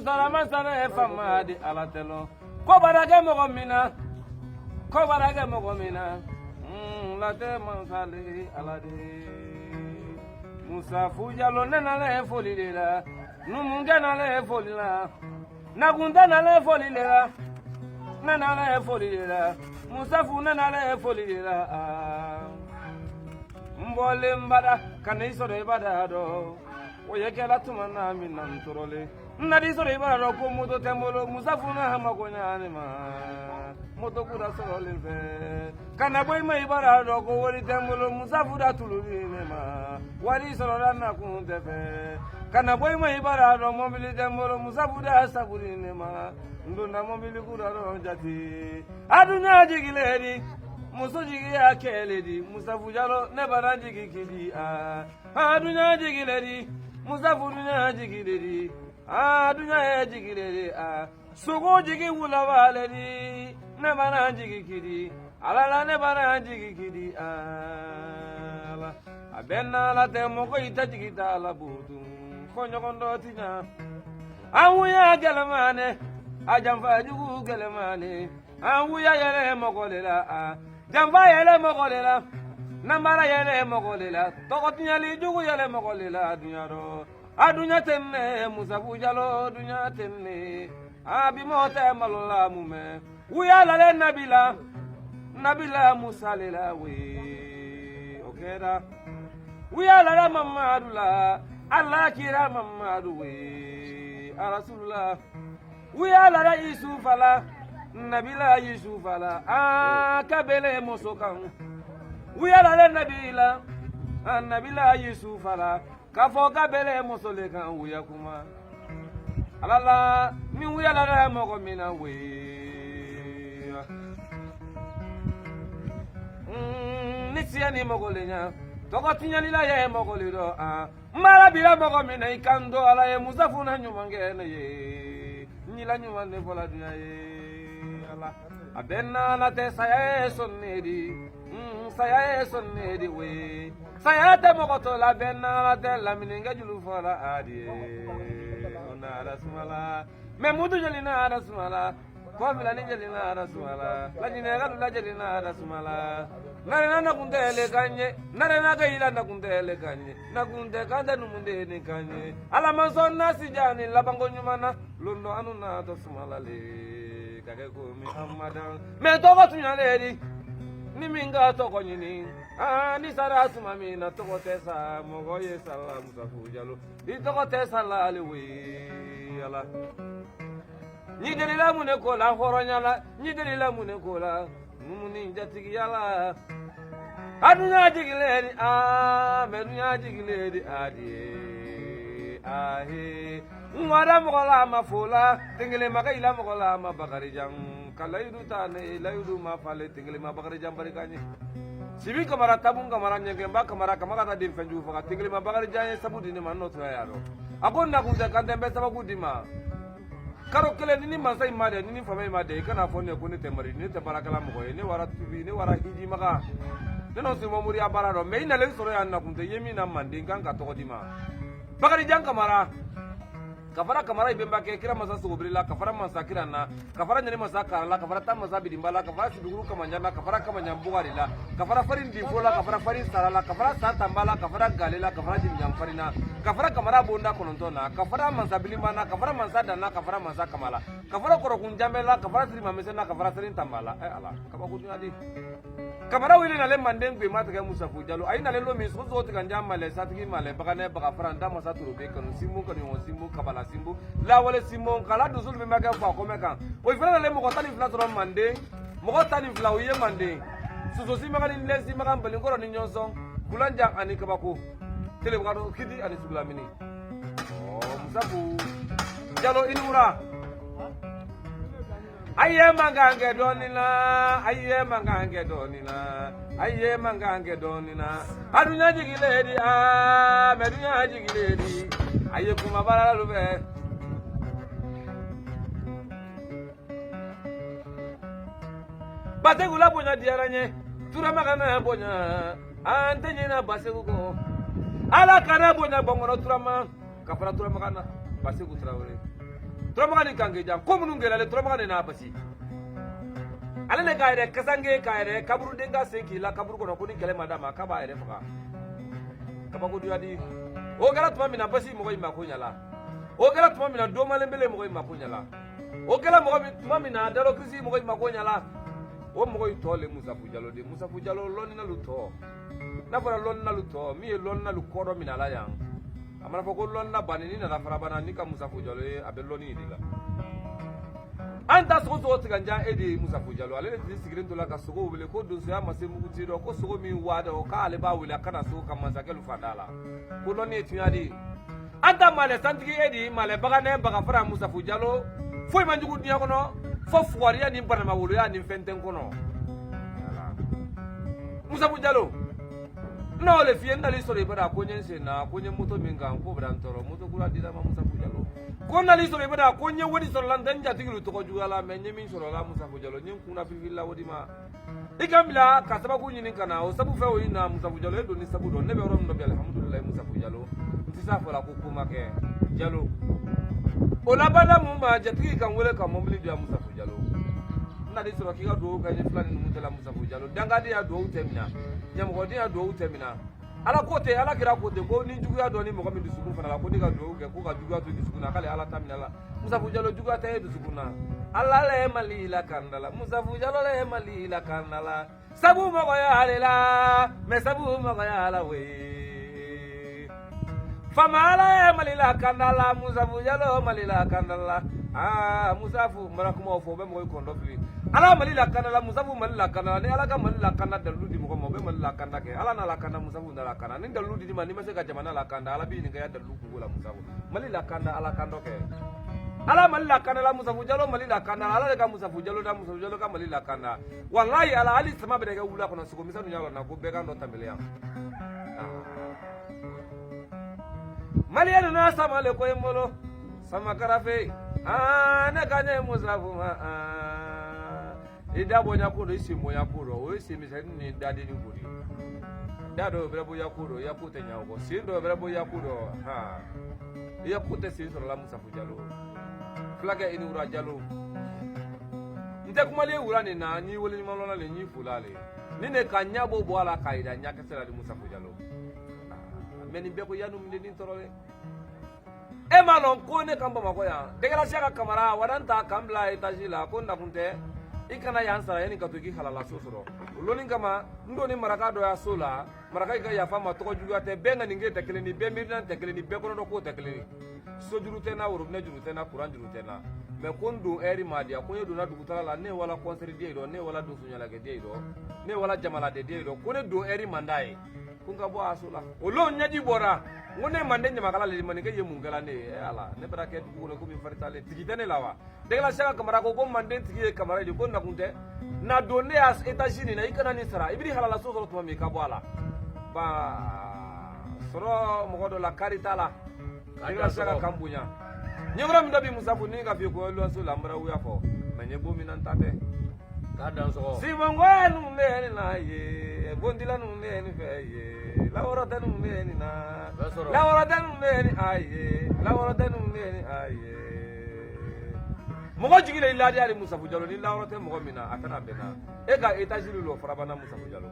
Sara masala ye fama di ala tɛ lɔ ko bara kɛ mɔgɔ min na ko bara kɛ mɔgɔ min na latɛ masale ala de Musafu Jalo ne nalen foli de la numukɛ nalen foli la nakuntɛ nalen foli de la ne nalen foli de la Musafu ne nalen foli de la n bɔlen bada ka n'i sɔrɔ i bada dɔn o ye kɛla tuma na min na n tɔɔrɔlen n nan'i sɔrɔ i b'a dɔn ko moto tɛ n bolo Musafu n'a mako ɲa ne ma moto kura sɔrɔlen fɛ ka na bɔ i ma i b'a dɔn ko wari tɛ n bolo Musafu da tulu di ne ma wari sɔrɔla nakun tɛ fɛ ka na bɔ i ma i b'a dɔn mɔbili tɛ n bolo Musafu da sabu di ne ma n donna mɔbili kura dɔ jate a dunya jigilen di muso jigi y'a kɛlɛ di Musafu Jalo ne bana jigi kidi aa a dunya jigilen di Musafu dunya jigilen di a dunya ye jigilen di a sogo jigi wulabale di ne bana jigi kidi ala la ne bana jigi kidi ala a bɛɛ n'ala tɛ mɔgɔ i ta jigi t'a la butun ko ɲɔgɔn dɔ ti ɲa an wuya gɛlɛmane a janfa jugu gɛlɛmane an wuya yɛlɛ mɔgɔ de la a janfa yɛlɛ mɔgɔ de la nanbara yɛlɛ mɔgɔ de la tɔgɔ tiɲɛli jugu yɛlɛ mɔgɔ de la dunya rɔ a dunya tɛ ne Musafu Jalo dunya tɛ ne a bi mɔgɔ tɛ malo la mun mɛ wuya lale nabila nabila Musa le la we o kɛra wuya lale Mamadu la ala kira Mamadu we arasulula wuya lale Yusufa la nabila Yusufa la a kabele muso kan wuya lale nabila nabila Yusufa la k'a fɔ kabele muso le kan wuya kuma ala la ni wuya lale mɔgɔ min na we ni siya ni mɔgɔ le ɲa tɔgɔ tiɲɛlila ye mɔgɔ le dɔn a n b'ala bila mɔgɔ min na i kan to ala ye Musafu na ɲuman kɛ ne ye n yila ɲuman de fɔla dunya ye ala a bɛɛ n'ala tɛ saya ye sɔnni di saya ye sɔnni di we saya tɛ mɔgɔ tɔ la bɛɛ n'ala tɛ laminikɛ julu fɔla a di ye o n'ala sumala mɛ mutu jeli n'ala sumala kɔfila ni jeli n'ala sumala laɲinɛ ka jeli n'ala sumala narena nakuntɛ le kan ye narena ka yila nakuntɛ le kan ye nakuntɛ kan tɛ numunden ni kan ye ala ma sɔn nasi ja ni labanko ɲuman na lon dɔ anu n'a tɔ sumala le ka kɛ komi amadan mɛ tɔgɔ tuɲalen di ni min ka tɔgɔ ɲini aa ni sara tuma min na tɔgɔ tɛ sa mɔgɔ ye sala Musafu Jalo i tɔgɔ tɛ sa la ale we ala ni delila mun de ko la hɔrɔnya la ni delila mun de ko la numuni jatigiya la a dunya jigilen di aa mɛ dunya jigilen di a di ye ahe n wara mɔgɔ la a ma fo la den ma ka ila mɔgɔ la a ma Bakarijan ka layidu ta ne layidu ma falen den ma Bakarijan barika ɲɛ Sibi Kamara tabu Kamara ɲɛgɛnba Kamara kama ka taa den fɛnjugu faga den ma Bakarijan ye sabu di ne ma n'o tun y'a dɔn a ko nakuntɛ kan tɛ n bɛ sababu di ma karo kelen ni ni mansa in ma dɛ ni ni fama in ma dɛ i kana fɔ ne ko ne tɛ mari ne tɛ baarakɛla mɔgɔ ye ne wara tubi ne wara hiji maga ne n'o sirima moriya baara dɔn mɛ i nalen sɔrɔ yan nakuntɛ ye min na manden kan ka tɔgɔ di ma Bakarijan Kamara ka fara Kamara i bɛnbakɛ kira masa sogobiri la ka fara mansa kira na ka fara ɲani masa kara la ka fara ta masa birinba la ka fara sibikuru kamanjan na ka fara kamanjan bugari la ka fara farin dinfo la ka fara farin sara la ka fara sa tanba la ka fara gale la ka fara jimijan farin na ka fara Kamara bonda kɔnɔntɔn na ka fara mansa bilinba na ka fara mansa dan na ka fara mansa kama la ka fara kɔrɔkun janbɛ la ka fara sirima misɛn na ka fara serin tanba la ɛ ala kabako dunya di Kamara wele nalen manden gbe ma tigɛ Musafu Jalo a ye nalen lo min sogo tigɛ njan malɛ satigi malɛ baganɛ baga fara n masa torobe kanu sinbo kanu ɲɔgɔn sinbo kabala sinbo lawale sinbo kala dusu min bɛ kɛ fa kɔmɛ kan o fana nalen mɔgɔ 12 sɔrɔ manden mɔgɔ 12 o ye manden soso simaga ni lɛ simaga balinkɔrɔ ni ɲɔnsɔn kulanjan ani kabako telebakadɔ kiti ani sugulamini ɔ Musafu Jalo i ni wura a ye mankan kɛ dɔɔnin na a ye mankan kɛ dɔɔnin na a ye mankan kɛ dɔɔnin na a dunya jigilen di aa mɛ dunya jigilen di a ye kuma baara lu fɛ. Basegu la bonya diyara n ye Turama kana bonya an tɛ ɲinɛ Basegu kɔ ala kana bonya gbɔngɔnɔ Turama ka fara Turama kana Basegu Tarawele. Turamagan ni kankejan ko minnu gɛlɛyalen Turamagan de n'a basi ale ne k'a yɛrɛ kasange k'a yɛrɛ kaburuden ka sen k'i la kaburu kɔnɔ ko ni kɛlɛ ma d'a ma k'a b'a yɛrɛ faga. Kabako duya di. O kɛra tuma min na basi mɔgɔ in mako ɲala. O kɛra tuma min na domalenbele mɔgɔ in mako ɲala. O kɛra mɔgɔ min tuma min na dalo kirisi mɔgɔ in mako ɲala. O mɔgɔ in tɔ le Musafu Jalo de. Musafu Jalo lɔnninalu tɔ. N'a fɔra lɔnninalu tɔ, min ye lɔnninalu kɔdɔ minɛ a la yan, a mana fɔ ko lɔnnina banni, n'i nana Farabana n'i ka Musafu Jalo ye, a bɛ lɔnni yir'i la. An ta sogo sogo tiganjan e de ye Musafu Jalo. Ale de tun sigilen to la ka sogow wele ko donsoya ma se muguti dɔ, ko sogo min waa dɔ k'ale b'a wele a kana so ka masakɛlu fanda la, ko lɔnni ye tunya di. An ta malɛ santigi e de ye malɛ baganɛ bagafara Musafu Jalo. Foyi man jugu diɲɛ kɔnɔ fo fugariya ni banamawoloya ni fɛn tɛ n kɔnɔ. Musafu Jalo, n n'o le f'i ye, n nali sɔrɔ i bara ko n ye n sen na ko n ye moto min kan k'o bɛna n tɔɔrɔ, moto kura dira ma. Musafu Jalo, ko n nali sɔrɔ i bara ko n ye wari sɔrɔ la, n tɛ n jatigilu tɔgɔ juguya la, mɛ n ye min sɔrɔ la Musafu Jalo, n ye n kunna firifiri la o di ma. I ka n bila ka sababu ɲini ka na o sabu fɛ o yi na. Musafu Jalo, e donni sabu dɔn ne bɛ yɔrɔ min dɔ bi, alihamudulilayi. Musafu Jalo, n tɛ s'a fɔ la ko ko ma kɛ Jalo. O labanna mun ma, jatigi ka n wele ka mɔbili di yan. Musafu Jalo, n nali sɔrɔ k'i ka dugawu kɛ n ye fila ni numu cɛla. Musafu Jalo, dangaden ya dugawu tɛ mina, ɲɛmɔgɔden ya dugawu tɛ mina. Ala ko ten, ala kira ko ten, ko ni juguya dɔ ni mɔgɔ min dusukun fana la, ko n'i ka dugawu kɛ ko ka juguya to dusukun na, k'ale ala ta minɛ la. Musafu Jalo, juguya tɛ e dusukun na. Ala le Mali la kanda la, Musafu Jalo le Mali la kanda la, sabu mɔgɔya ale la, mɛ sabu mɔgɔya la we. Fama ala ye Mali la kanda la, Musafu Jalo Mali la kanda la. Aa Musafu, n bara kumaw fɔ, o bɛ mɔgɔw kɔndɔ fili. Ala Mali la kanda la, Musafu Mali la kanda la. Ni ala ka Mali la kanda dalilu di mɔgɔ ma, o bɛ Mali la kanda kɛ. Ala n'a la kanda, Musafu n'a la kanda. Ni dalilu di ma, n'i ma se ka jamana la kanda, ala b'i ɲininka ya dalilu kungo la. Musafu Mali la kanda, ala kandɔ kɛ. Ala Mali la kanda la, Musafu Jalo Mali la kanda la. Ala de ka Musafu Jalo da, Musafu Jalo ka Mali la kanda. Walayi ala, hali sama bɛ kɛ wula kɔnɔ, sogo misɛnninw y'a lɔn na ko bɛɛ kan dɔ tɛmɛlen yan. Maliyɛn nana sama le ko n bolo sama karafe. Aa ne ka ɲɛ Musafu ma, aa i da bɔ ɲa ko dɔ, i sen bɔ ɲa ko dɔ, o ye sen misɛnnin ni dadenni ko de ye. Da dɔw bɛrɛ bɔ ya ko dɔ, i ya ko tɛ ɲa o kɔ. Sen dɔw bɛrɛ bɔ ya ko dɔ, han i ya ko tɛ sen sɔrɔ la. Musafu Jalo, fulakɛ i ni wura. Jalo, n tɛ kumalen wura nin na, n y'i wele ɲuman lɔnna le, n y'i fola le ni ne ka ɲa b'o bɔ a la k'a yira ɲakisɛ la di. Musafu Jalo, mɛ nin bɛɛ ko yanu minɛni tɔɔrɔ dɛ. E m'a lɔn ko ne kan Bamakɔ yan, dɛgɛlasiya ka kamara wadan ta k'an bila étage la, ko nakun tɛ i kana yan sara yanni ka to i k'i halala so sɔrɔ. O lonni kama n donni maraka dɔ ya so la. Maraka i ka yafa ma, tɔgɔ juguya tɛ, bɛɛ ŋaninge tɛ kelen ni bɛɛ miirina tɛ kelen ni bɛɛ kɔnɔdɔ ko tɛ kelen ni so juru tɛ na, worobinɛ juru tɛ na, kuran juru tɛ na. Mɛ ko n don ɛri ma diya, ko n ye donna dugutala la, ne wala kɔnsɛri den dɔ, ne wala donso ɲalakɛ den dɔ, ne wala jamaladen den dɔ, ko ne don ɛri man d'a ye, ko n ka bɔ a so la. O lon ɲɛji bɔra, n ko ne manden ɲamakala le, maninka ye mun kɛla ne ye? Ala ne bɛna kɛ dugu kɔnɔ komi faritalen tigi tɛ ne la wa. Dɛgɛla saka kamara ko manden tigi ye kamara de, ko nakun tɛ na don ne y'a étage nin na, i kana nin sara, i b'i halala so sɔrɔ tuma min i ka bɔ a la. Ba sɔrɔ mɔgɔ dɔ la kari t'a la. Dɛgɛla saka kan bonya n ye yɔrɔ min dɔ bi Musafu ni ka f'i ko luwanso la, n bara wuya fɔ mɛ n ye bon min na n ta tɛ. K'a dan sɔgɔ. Sibongoya ninnu bɛ nin na ye, bondila ninnu bɛ nin fɛ ye, lawɔrɔ tɛ ninnu bɛ nin na, lawɔrɔ tɛ ninnu bɛ nin a ye, lawɔrɔ tɛ ninnu bɛ nin a ye. Mɔgɔ jigi la i ladiya de Musafu Jalo, ni lawɔrɔ tɛ mɔgɔ min na a tɛna bɛn na. E ka étage lɔ Farabana Musafu Jalo,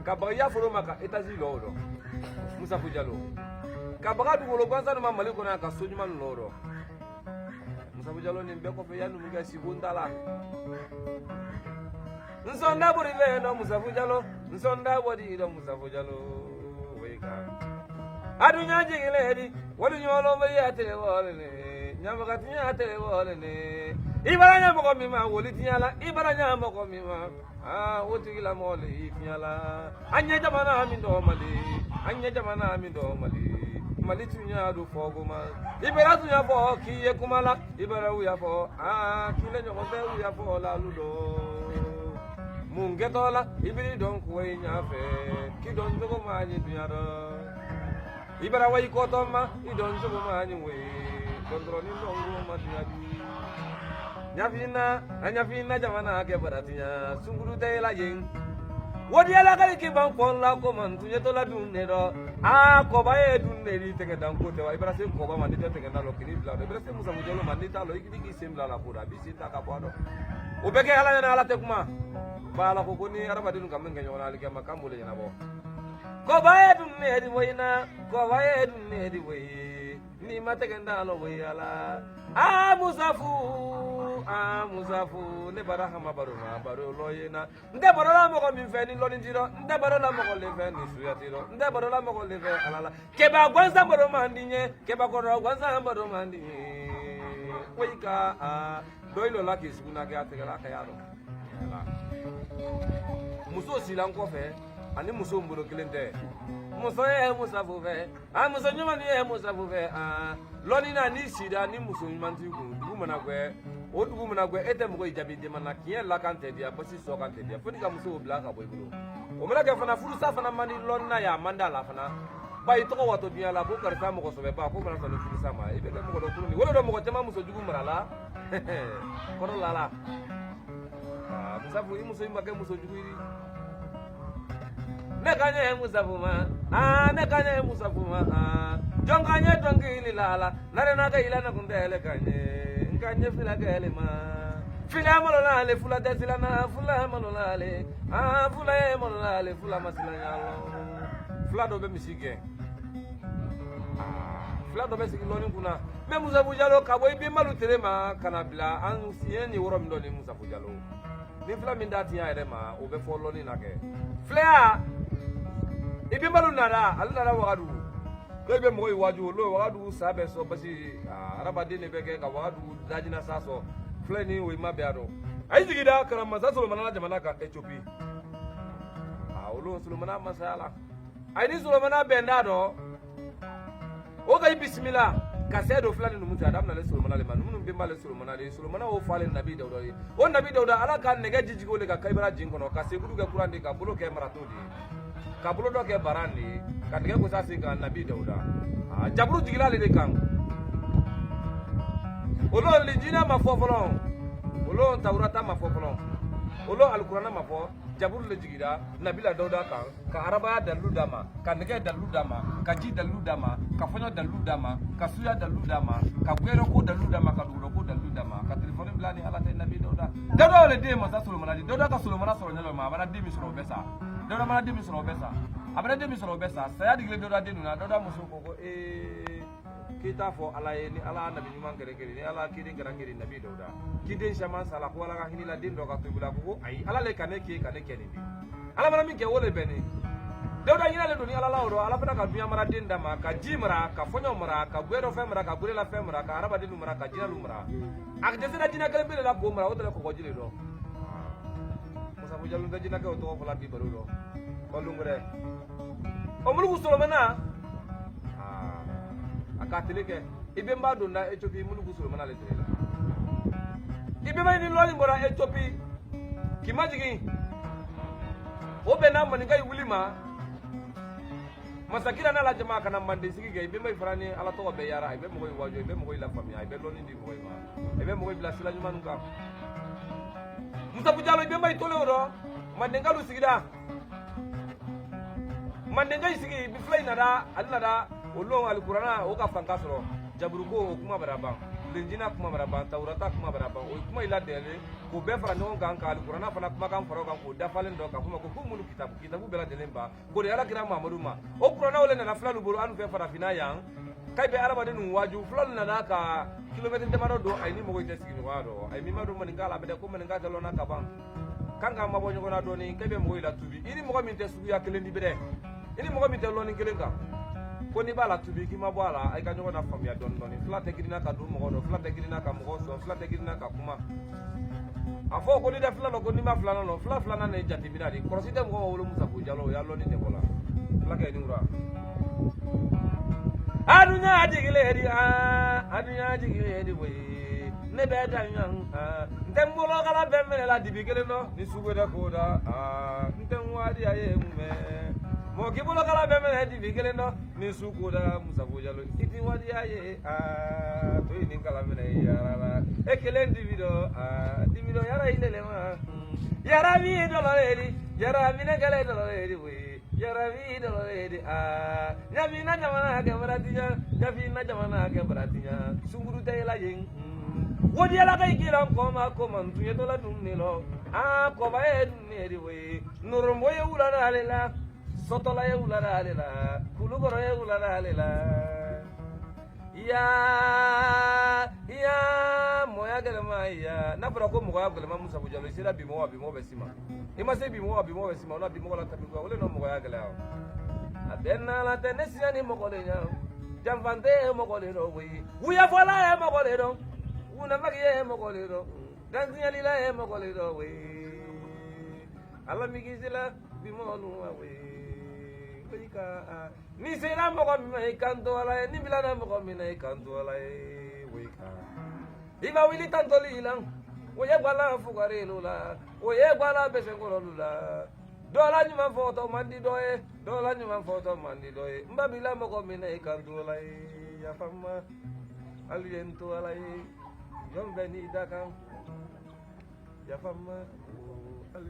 ka baga i y'a fɔlɔ ma ka étage lɔ o dɔ Musafu Jalo, ka baga dugukolo gansan ma Mali kɔnɔ yan ka so ɲuman lɔ o dɔ Musafu Jalo. Nin bɛɛ kɔfɛ ya numukɛ sibon t'a la. Nsɔnda bori fɛ dɔ Musafu Jalo, nsɔnda bori dɔ Musafu Jalo. Weka adunya jigile di wali ɲɔlɔ bɛ ya tele wale ne ɲamaga tiɲɛ tele wale ne. I bara ɲa mɔgɔ min ma woli tiɲɛ la, i bara ɲa mɔgɔ min ma aa o tigilamɔgɔ le y'i tiɲɛ la. An ye jamana min dɔn Mali, an ye jamana min dɔn Mali, Mali tun y'a don fɔ ko ma i bɛra tun y'a fɔ k'i ye kuma la, i bɛra u y'a fɔ aa k'i le ɲɔgɔn tɛ u y'a fɔ lalu dɔn mun kɛtɔ la. I b'i dɔn ko i ɲɛfɛ k'i dɔn cogo ma ɲi dunya dɔn, i bara wa i kɔtɔ ma i dɔn cogo ma ɲi woye dɔndɔrɔnin dɔn ko ma dunya di. Ɲafinna a ɲafinna jamana kɛ baratiɲa sunkuru tɛ la yen. Wodi ala kali ki ban kon la ko man tun yeto la dun ne dɔ aa kɔba ye dun ne di tɛgɛ dan ko tɛ wa i bara se kɔba ma n'i tɛ tɛgɛ da lɔ k'i bila dɔ i bara se Musafu Jalo ma n'i t'a lɔ i k'i sen bila a la ko dɔ a b'i sen ta ka bɔ a dɔ o bɛ kɛ ala ɲɛna ala tɛ kuma ba ala ko ko ni adamadenw ka min kɛ ɲɔgɔn na alikiyama k'an b'o de ɲɛnabɔ kɔba ye dun ne di woyina kɔba ye dun ne di woyi n'i ma tɛgɛ da lɔ woyi ala aa Musafu aa Musafu ne bara hama baro ma baro lɔ ye na n tɛ baro la mɔgɔ min fɛ ni lɔnni t'i rɔ n tɛ baro la mɔgɔ le fɛ ni suya t'i rɔ n tɛ baro la mɔgɔ le fɛ ala la kɛba gansan baro man di n ye kɛba kɔrɔ gansan baro man di n ye koyi ka aa dɔ i lɔ la k'i suguna kɛ a tigɛla ka y'a dɔn muso silan kɔfɛ ani muso n bolo kelen tɛ muso ye Musafu fɛ a muso ɲuman ye Musafu fɛ aa lɔnni na ni sida ni muso ɲuman t'i kun dugu mana gwɛ o dugu mana gwɛ e tɛ mɔgɔ i jaabi jama na tiɲɛ lakan tɛ diya basi sɔ kan tɛ diya fo n'i ka muso bila ka bɔ i bolo o mana kɛ fana furusa fana man di lɔnni na ye a man d'a la fana ba i tɔgɔ wato dunya la ko karisa mɔgɔ sɔbɛba ko mana sɔn ni furusa ma i bɛ kɛ mɔgɔ dɔ kurun o de don mɔgɔ caman muso jugu mara la kɔrɔ la la Musafu i muso in ma kɛ muso jugu ye ne ka ɲɛ Musafu ma aa ne ka ɲɛ Musafu ma aa jɔn ka ɲɛ dɔnkili la la nare na ka ila na kun tɛ ka ɲɛ n ka ɲɛ fila kɛlɛ ma fila malo la ale fula tɛ sila na fula malo la ale aa fula ye malo la ale fula ma sila ɲa lɔ fula dɔ bɛ misi gɛn fula dɔ bɛ sigi lɔnni kunna mɛ Musafu Jalo ka bɔ i bɛnbalu tere ma ka na bila an siɲɛ ni yɔrɔ min dɔ ni Musafu Jalo ni fila min da tiɲɛ yɛrɛ ma o bɛ fɔ lɔnni na kɛ filaya i bɛnbalu nana ale nana Wagadugu dɔw bɛ mɔgɔw waaju olu Wagadugu sa bɛ sɔn parce que hadamaden de bɛ kɛ ka Wagadugu dajina sa sɔn filɛ ni o ma bɛn a dɔn a y'i jigin da ka na masa Solomana jamana kan Ethiopie olu Solomana masaya la a ye ni Solomana bɛn da dɔn o ka i bisimila ka sɛ don fila ni numu cɛ a daminɛlen Solomana le ma numu bɛnba le Solomana de ye Solomana o fa le Nabi Dawuda ye o Nabi Dawuda ala ka nɛgɛ jijigi o le ka kayibara jin kɔnɔ ka sekudu kɛ kuran de ka bolo kɛ marato de ye ka bolo dɔ kɛ baran de ye ka nɛgɛ gosi sen kan Nabi Dawuda a jaburu jigila ale de kan olu lijina ma fɔ fɔlɔ olu tawurata ma fɔ fɔlɔ olu alikuranɛ ma fɔ jaburu le jigira Nabila Dawuda kan ka arabaya dalilu d'a ma ka nɛgɛ dalilu d'a ma ka ji dalilu d'a ma ka fɔɲɔ dalilu d'a ma ka suya dalilu d'a ma ka gɛrɛko dalilu d'a ma ka dugulɔko dalilu d'a ma ka telefɔni bila ni ala tɛ Nabi Dawuda Dawuda le den ye masa Solomana di Dawuda ka Solomana sɔrɔ ɲɛ dɔ ma a mana den min sɔrɔ o bɛ sa Dawuda mana den min sɔrɔ o bɛ sa a mana den min sɔrɔ o bɛ sa saya digilen Dawuda den ninnu na Dawuda muso ko ko ee k'i t'a fɔ ala ye ni ala nabi ɲuman kɛra kelen ni ala kiden kɛra kelen Nabi Dawuda kiden caman sala ko ala ka hinɛ la den dɔ ka to i bolo a ko ko ayi ala le ka ne kɛ ka ne kɛ nin de ala mana min kɛ o le bɛ ne Dawuda ɲinɛ le don ni ala la o rɔ ala fana ka dunya mara den d'a ma ka ji mara ka fɔɲɔ mara ka gɛrɛfɛn mara ka gorelafɛn mara ka hadamadenw mara ka jinɛlu mara a dɛsɛra jinɛ kelen pe de la k'o mara o tɛ kɔgɔji de dɔn Musafu Jalo tɛ jinɛkɛ o tɔgɔ fɔla bi baro dɔn walon wɛrɛ o muluku Solomana a ka tele kɛ i bɛnba donna Ethiopie muluku Solomana le tere la i bɛnba ni lɔni bɔra Ethiopie k'i majigin o bɛnna maninka yi wuli ma masakira n'a la jama ka na manden sigi kɛ i bɛnba yi fana ni ala tɔgɔ bɛɛ yara i bɛ mɔgɔw yi waaju i bɛ mɔgɔw yi lafaamuya i bɛ lɔnni di mɔgɔw ma i bɛ mɔgɔw yi bila sira ɲuman kan Musafu Jalo i bɛnba yi tolen o rɔ mandenkalu sigida mandenka yi sigi bi fila in nana ale nana o lon alikurana o ka fanka sɔrɔ jaburuko o kuma bara ban lenjina kuma bara ban tawurata kuma bara ban o ye kuma yi ladɛnlen k'o bɛɛ fara ɲɔgɔn kan ka alikurana fana kumakan fara o kan k'o dafalen dɔn ka fɔ ma ko mulu kitabu kitabu bɛɛ lajɛlen ban k'o di ala kira Mamadu ma o kuranɛw le nana filalu bolo an fɛ farafinna yan k'a bɛ adamaden ninnu waaju filalu nana ka kilomɛtiri damadɔ don ayi ni mɔgɔw tɛ sigiɲɔgɔnya dɔn ayi min ma don maninka la bɛdɛ ko maninka tɛ lɔnna ka ban kan k'an mabɔ ɲɔgɔn na dɔɔni k'e bɛ mɔgɔw la tubi i ni mɔgɔ min tɛ suguya kelen di bɛdɛ i ni mɔgɔ min tɛ lɔnni kelen kan ko n'i b'a la tubi k'i ma bɔ a la i ka ɲɔgɔn na faamuya dɔɔni dɔɔni fila tɛ girinna ka don mɔgɔ dɔ fila tɛ girinna ka mɔgɔ sɔn fila tɛ girinna ka kuma a fɔ ko n'i tɛ fila dɔn ko n'i ma filanan dɔn fila filanan de ye jateminɛ de kɔlɔsi tɛ mɔgɔ wolo Musafu Jalo o y'a lɔnni de bɔ la fila kɛ ni wura adunya jigilen di adunya jigilen di koyi ne bɛ da ɲɔgɔn n tɛ n bolo kala bɛɛ minɛ la dibi kelen dɔ ni sugu tɛ ko da n tɛ n wadi a ye mun mɛn mɔgɔ k'i bolo kala bɛɛ minɛ dibi kelen dɔ ni su ko da Musafu Jalo i ti wadi a ye to yen ni kala minɛ yara la e kelen dibi dɔ dibi dɔ yara i lele ma yara bi dɔ la Yarabi ne kɛlɛ dɔrɔn de koyi, yarabi dɔrɔn de. Aa, ɲafina jamana kɛ baratiɲa, ɲafina jamana kɛ baratiɲa, sunguru tɛ yɛlɛ yen. Wodiyala ka ikira kɔma kɔma ntuye dɔ la dun ne lɔ. Aa, kɔba ye dun ne de koyi, norombo ye wula ale la, sɔtɔla ye wula ale la, kulukɔrɔ ye wula ale la. Ya ya mɔya gɛlɛma ya, n'a fɔra ko mɔgɔya gɛlɛma, Musa Jalo, i sera bi mɔgɔ, bi mɔgɔ bɛ s'i ma. I ma se bi mɔgɔ, bi mɔgɔ bɛ s'i ma. O la bi mɔgɔ la tabi o le nɔ mɔgɔya gɛlɛya o. A bɛɛ n'ala tɛ ne siya ni mɔgɔ de ɲa, janfante ye mɔgɔ de dɔn koyi, wuyafɔla ye mɔgɔ de dɔn, wunafaki ye mɔgɔ de dɔn, dantiɲɛlila ye mɔgɔ de dɔn koyi. Ala mi kisi la bi mɔgɔ nu ma koyi. Koyi ka ni sera mɔgɔ min ma, i kan to ala ye, ni bilana mɔgɔ min na, i kan to ala ye. Koyi ka i ma wuli tantɔli la, o ye gwala fugarilu la, o ye gwala bɛsɛnkɔrɔlu la. Dɔ la ɲuman fɔtɔ man di dɔ ye, dɔ la ɲuman fɔtɔ man di dɔ ye. N ba bila mɔgɔ min na, i kan to ala ye. Yafa n ma, hali ye n to ala ye, jɔn bɛɛ n'i da kan. Yafa n ma, hali.